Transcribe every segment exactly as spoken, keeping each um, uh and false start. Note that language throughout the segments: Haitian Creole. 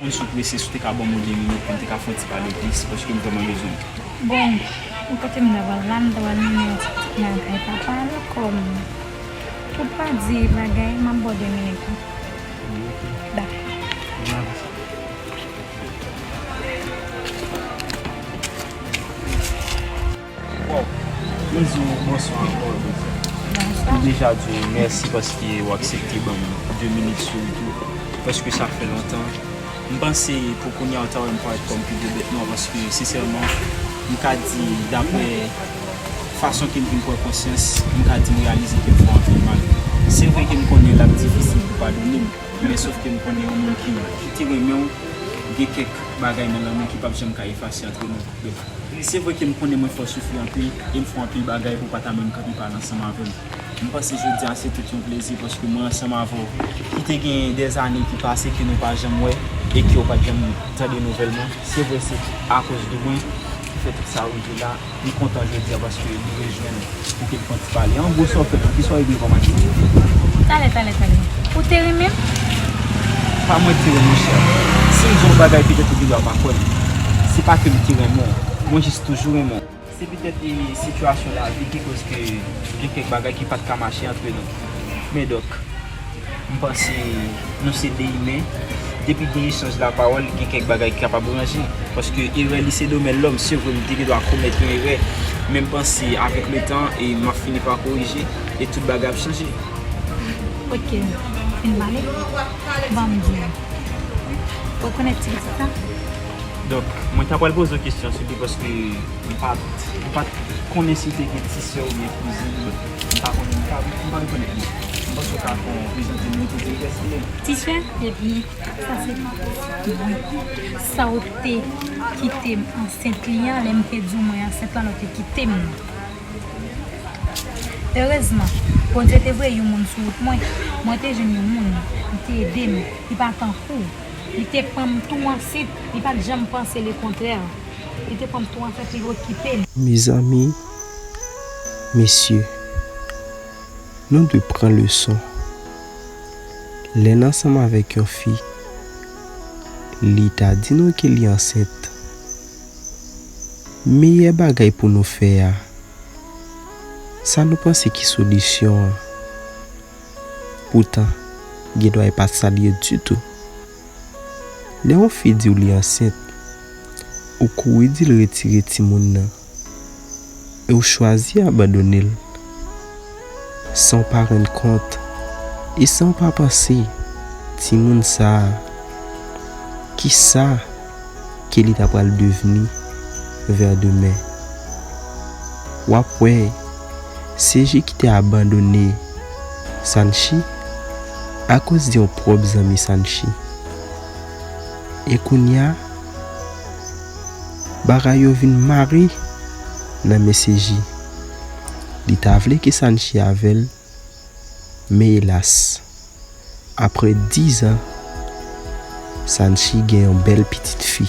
Mwen sou prese, si w te ka ban mwen de minit pou m te ka fè yon ti pale plis, paske m vrèman bezwen w. Bon, ou kote m ta pral la, m ta pral mennen yon ti pitit nan kay papa l, kòm ou pa di bagay, m ap ba w de minit wi. Dakò. Wow. Mwen di w bonswa ankò. Mwen deja di w mèsi paske w aksepte ban m de minit sou wout ou. Paske sa fè lontan. M panse pou kounye a w ta wè m parèt kòm pi gwo bèt nwa paske sensèman m ka di daprè fason ke m vin pran konsyans, m ka di m reyalize ke m fè w anpil mal. Se vre ke m konnen l ap difisil pou padone m, men sòf ke m konnen yon moun ki, ki te renmen w, gen kèk bagay nan lanmou ki p ap janm ka efase antre nou. Se vre ke m konnen mwen fè w soufri anpil e m fè w anpil bagay pou w pa ta menm kanpe pale ansanm avè m. M panse jodi a se tout yon plezi paske mwen ansanm avè w ki te gen dèzane ki pase ke nou pa janm wè e ke w pa t janm tande nouvèl mwen. Se vre se akoz de mwen ki fè tout sa rive la. M kontan jodi a paske nou rejwenn pou ke n pran ti pale. An gwo sa w fè tou, kisa w regle kòm aktivite? Talè, talè, talè. Ou te renmen m? Pa mwen ki te renmen w chè. Si m di w yon bagay petèt ou gen dwa pa kwè m. Se pa ke m te renmen w. Mwen jis toujou renmen w. Se petèt e sitiyasyon lavi ki koz ke gen kèk bagay ki pa t ka mache antre nou. Men dòk, m panse nou se de imen. Depi gen echanj lapawòl, gen kèk bagay ki kapab ranje. Paske erè li se domèn lòm. Se vre m te gen dwa komèt yon erè, men m panse avèk letan e m ap fini pa korije e tout bagay ap chanje. Ok, fin pale. Ban m di w. Ou rekonèt ti pitit sa? Donk, mwen ta pral poze w kesyon sou li paske m pa t, m pa t konnen si w te gen ti sè oubyen kouzin. M pa konnen, m pa, m pa rekonèt li. M panse w ka fè w prezante m li pou di m kiyès li ye. Ti sè? Ebyen, sa se mwen. Sa w te kite m ansent li an, lè m te di w mwen ansent lan, lè w te kite m nan. Erezman, Bondye te voye yon moun sou wout mwen. Mwen te jwenn yon moun, li te ede m. Li pa tankou w. Li te pran m tou ansent, li pa t janm panse lekontrè. Li te pran m tou ansent, li okipe m. Mezanmi, mesye, nou dwe pran leson. Lè n ansanm avèk yon fi, li ta di nou ke li ansent. Meyè bagay pou nou fè a, sa nou panse ki solisyon an? Poutan, gen dwa e pa t sa l ye ditou. Lè yon fi di w li ansent, ou kouri di l retire timoun nan, e w chwazi abandone l san w pa rann kont e san w pa panse timoun sa a, kisa ke li ta pral devni vè demen. W ap wè, Seji ki te abandone Sanchi akoz de yon pwòp zanmi Sanchi. E kounye a, bagay yo vin mare nan men Seji. Li ta vle ke Sanchi avè l, men elas, apre dizan, Sanchi gen yon bèl pitit fi.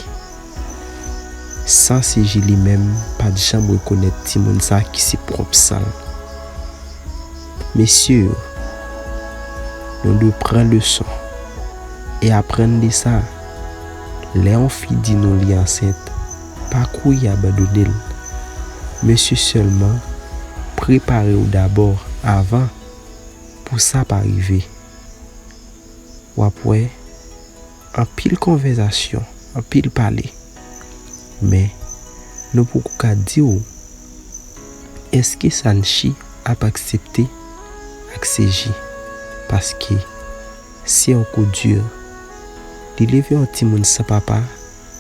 San Seji li menm pa t janm rekonèt timoun sa ki se pwòp san l. Mesye yo, nou dwe pran leson e aprann de sa. Lè yon fi di nou li ansent, pa kouri abandone l. Mesye sèlman, prepare w dabò avan pou sa pa rive. W ap wè, anpil konvèzasyon, anpil pale. Men, nou poko ka di w èske Sanchi ap aksepte ak Seji, paske se yon kou di. Li leve yon timoun san papa,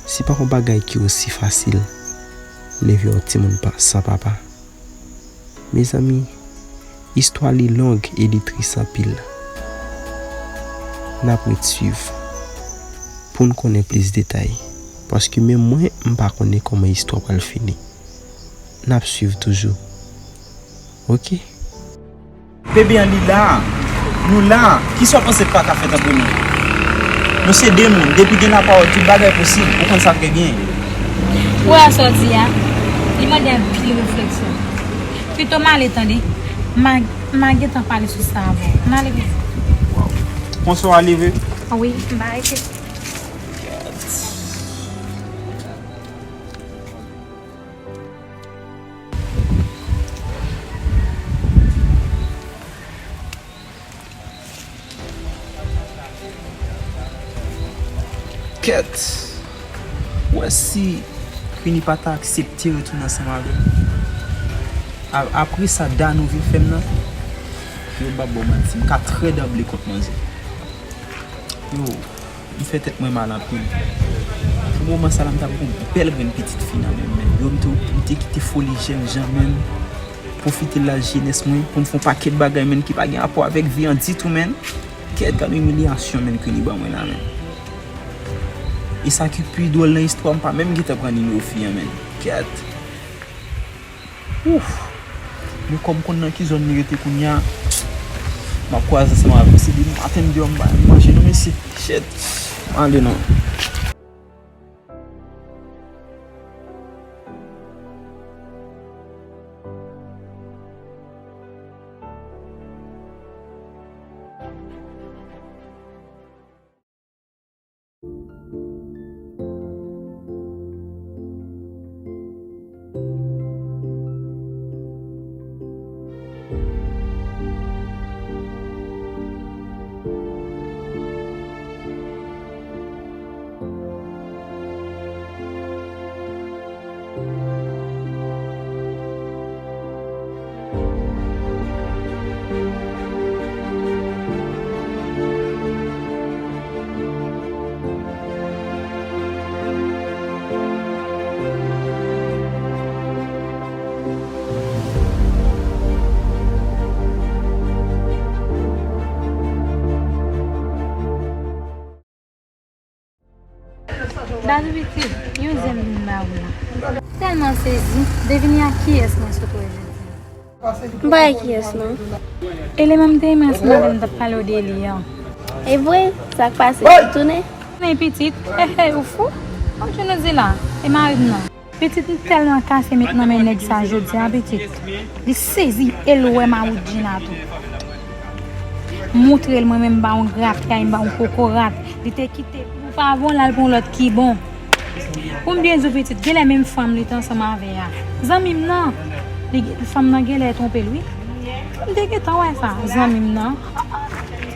se pa yon bagay ki osi fasil, leve yon timoun pa, san papa. Mezanmi, istwa li long e li tris anpil. N ap ret swiv pou n konnen plis detay, paske menm mwen, m pa konnen kòman istwa pral fini. N ap swiv toujou. Oke. Bebe an li la. Nou la. Kisa w panse k pa ka fèt antre nou? Nou se de moun. Depi gen lapawòl, tout bagay posib. Ou konn sa trè byen. Ou wè sa w di a? Li mande anpil refleksyon. Pito m ale tande. M a, m a gentan pale sou sa avè w. N ale pito. Konsè w a leve? Wi, m pa rete. Kèt. Ou wè si Queenie pa ta aksepte retounen ansanm avè m. A- apre sa Danou vin fè m nan, yo m p ap ba w manti, m ka trè danble kont manzè. Yo, m fè tèt mwen mal anpil. Pou moman sa la, m ta pral yon bèl grenn pitit fi nan men m, men. Yo, m te, m te kite foli jènjan, men. Pwofite laj jenès mwen pou m fè yon pakèt bagay, men, ki pa gen rapò avèk vi an ditou, men. Kèt, gad yon imilyasyon, men, Queenie ban mwen la, men. E sa ki pi dwòl nan istwa, m pa menm gentan pran nimewo fi an, men. Kèt. Ouf. Men kòm m konn nan ki zòn li rete kounye a, m ap kwaze ansanm avè m. Se depi maten m deyò, m pa manje non, mesye. Shit. M ale non. Dadou pitit, yon zen m vin ba ou la. Tèlman sezi, devine ak kiyès mwen sot wè jodi a. M pa wè kiyès non. Eleman m te renmen ansanm avè l, m t ap pale w de li an. E vre? Sa k pase? Li tounen? Men pitit, he he, ou fou? Kòm jan nou di la, e mari m nan. Pitit, m tèlman kase met nan men nèg sa jodi a, pitit. Li sezi e l wè mawout Gina tou. Moutre l mwen menm m ba yon grapyay, m ba yon kokorat. Li te kite pou pa bon, l al pou yon lòt ki bon. Pou m byen di w, pitit, genlè menm fanm li te ansanm avè a, zanmi m nan, li, fanm nan genlè twonpe l, wi. M te gentan wè sa, zanmi m nan.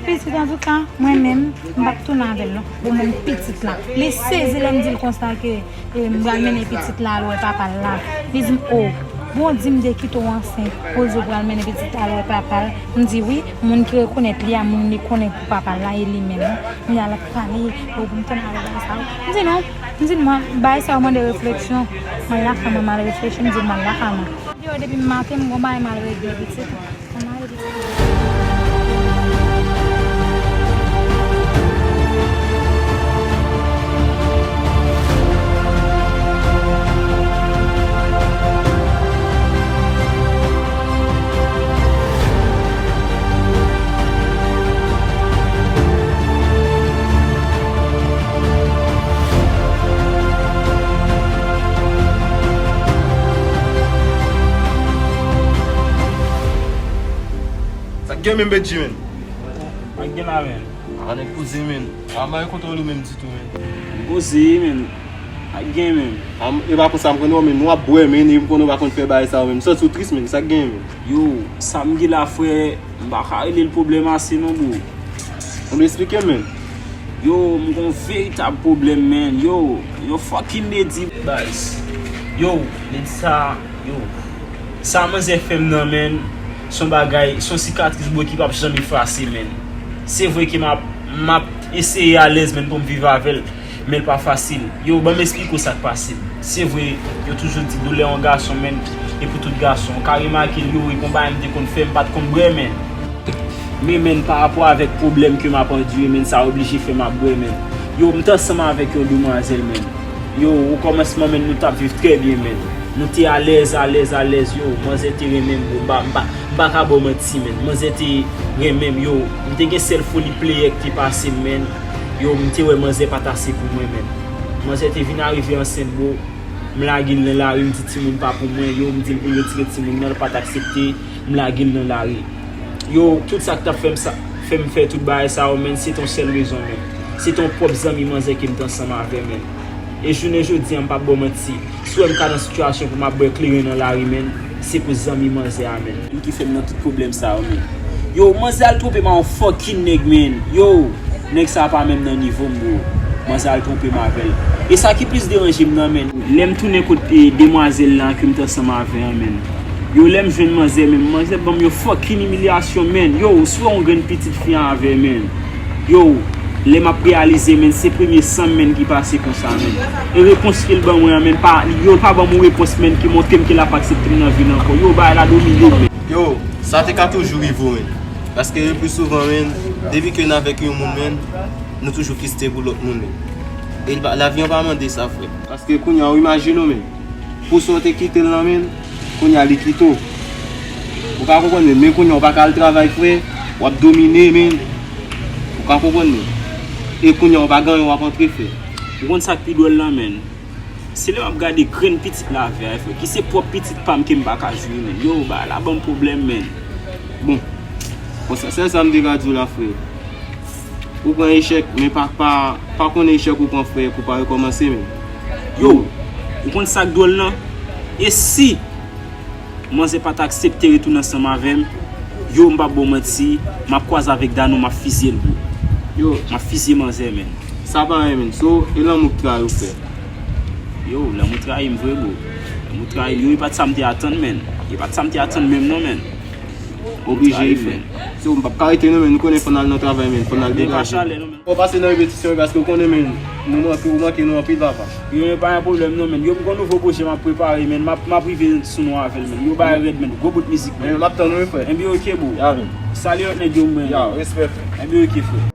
Pitit, antouka, mwen menm, m p ap tounen avè l, non. Bon, menm pitit la. Li sezi lè m di l konsa ke E, m pral mennen pitit la al wè papa l la. Li di m, o, bon, di m de kite w ansent, koze w pral mennen pitit la al wè papa l. M di wi, moun ki rekonèt li a, moun li konnen pou papa l la, e li menm. Kounye a l ap pale, o, pou m tounen al wè bagay sa yo. M di non, m di non, bagay sa yo mande refleksyon. M al lakay mwen, m al reflechi, m di l m al lakay mwen. Deyò depi maten, m gon bagay m al regle, pitit. Sa k gen menm, Bedji, menm? Sa k gen la menm? A, nèg poze, menm. A, m pa gen kontwòl ou menm ditou, menm. Poze, menm. Sa k gen menm? A, m, e pa konsa m konnen w, menm. W ap bwè, menm, e m konnen w pa konn fè bagay sa yo, menm. M santi w tris, menm. Sa k gen, menm? Yo, sa m gen la, frè, m pa ka rele l pwoblèm ase non, bro. Ou vle eksplike m, menm? Yo, m gon veritab pwoblèm, menm. Yo, yo fucking lady, baz. Yo, lady sa, yo. Sa manzè fè m nan, menm, se yon bagay, se yon sikatris, bro, ki p ap janm efase, menm. Se vre ke m ap, m ap eseye alèz, menm, pou m viv avè l. Men l pa fasil. Yo, ban m esplike w sa k pase m. Se vre, yo toujou di doulè yon gason, menm, e pou tout gason. Ou ka remake l, yo, e gon bagay m te konn fè, m pa t konn bwè, menm. Men, menm, pa rapò avèk pwoblèm ke m ap andire, menm, sa oblije fè m ap bwè, menm. Yo, m t ansanm avèk yon demwazèl, menm. Yo, okòmansman, menm, nou t ap viv trè byen, menm. Nou te alèz, alèz, alèz, yo. Manzè te renmen m, bro. M pa, m pa, m pa ka ba w manti, menm. Manzè te renmen m, yo. M te gen sèl foli player ki te pase m, menm. Yo, m te wè manzè pa t ase pou mwen, menm. Manzè te vin arive ansent, bro. M lage l nan lari, m di timoun pa pou mwen, yo, m di l pou l retire timoun nan, l pa t aksepte, m lage l nan lari. Yo, tout sa k t ap fè m sa, fè m fè tout bagay sa yo, menm, se t yon sèl rezon, menm. Se t yon pwòp zanmi manzè ke m t ansanm avè, menm. E jounen jodi a, m p ap ba w manti, si w wè m ka nan sitiyasyon pou m ap bwè kleren nan lari, menm, se pou zanmi manzè a, menm. Ki fè m nan tout pwoblèm sa yo, menm. Yo, manzè al twonpe m a yon fucking nèg, menm. Yo! Nèg sa pa menm nan nivo m, bro. Manzè al twonpe m avè l. E sa ki plis deranje m nan, menn, lè m tounen kot e, demwazèl lan ke m t ansanm avè an, menn. Yo, lè m jwenn manzè, menn, manzè ban m yon fucking imilyasyon, menn. Yo, si w wè yon grenn pitit fi an avè, menn. Yo, lè m ap reyalize, menn, se premye san m, menn, ki pase konsa, menn. E repons ke l ban mwen an, menn, pa, yo pa ban m yon repons, menn, ki montre m ke l ap aksepte m nan vi l ankò. Yo, bagay la domine m, menn. Yo, sa te ka toujou rive w, menn. Paske le pli souvan, menn, depi ke n avèk yon moun, menn, nou toujou kiste pou lòt moun, menn. E lavi an pa mande sa, frè. Paske kounye a, ou imajine w, menn. Pou sa w te kite l lan, menn, kounye a li kite w. Ou ka konprann, menn, men kounye a w pa ka al travay, frè, w ap domine, menn. Ou ka konprann, menn. E kounye a w pa gen anyen w ap antre, frè. Ou konn sa k pi dwòl lan, menn? Se lè m ap gade grenn pitit lavè a, frè, ki se pwòp pitit pa m ke m pa ka jwi, menn. Yo, bagay la ban m pwoblèm, menn. Bon, bon, sa, sèl sa m te ka di w la, frè. Ou pran echèk, men pa, pa, pa konnen echèk ou pran, frè, pou pa rekòmanse, menn. Yo, ou konn sa k dwòl lan? E si manzè pa t aksepte retounen ansanm avè m, yo, m p ap ba w manti, m ap kwaze avèk Danou, m ap fizye l, bro. Yo, m ap fizye manzè, menn. Sa pa anyen, menn. So, e lanmou k trayi w, frè. Yo, lanmou trayi m vre, bro. Lanmou trayi m. Yo, e pa t sa m te atann, menn. E pa t sa m te atann menm, non, menn. Oblije, frè. So, m p ap ka rete, non, menn. Nou konnen fò n al nan travay, menn. Fò n al degaje. Fò pase nan repetisyon, wi, paske w konnen, menn, nou manke, ou manke nou anpil, papa. Yo, men pa gen pwoblèm, non, menn. Yo, m gon nouvo pwojè m ap prepare, menn. M ap, m ap rive sou nou avè l, menn. Yo, bagay rèd, menn. Gwo bout mizik, menn. M ap tann ou, wi, frè. Enben, oke, bro. Salye lòt nèg yo, menn. Ya, respè, frè. Enben, oke, frè.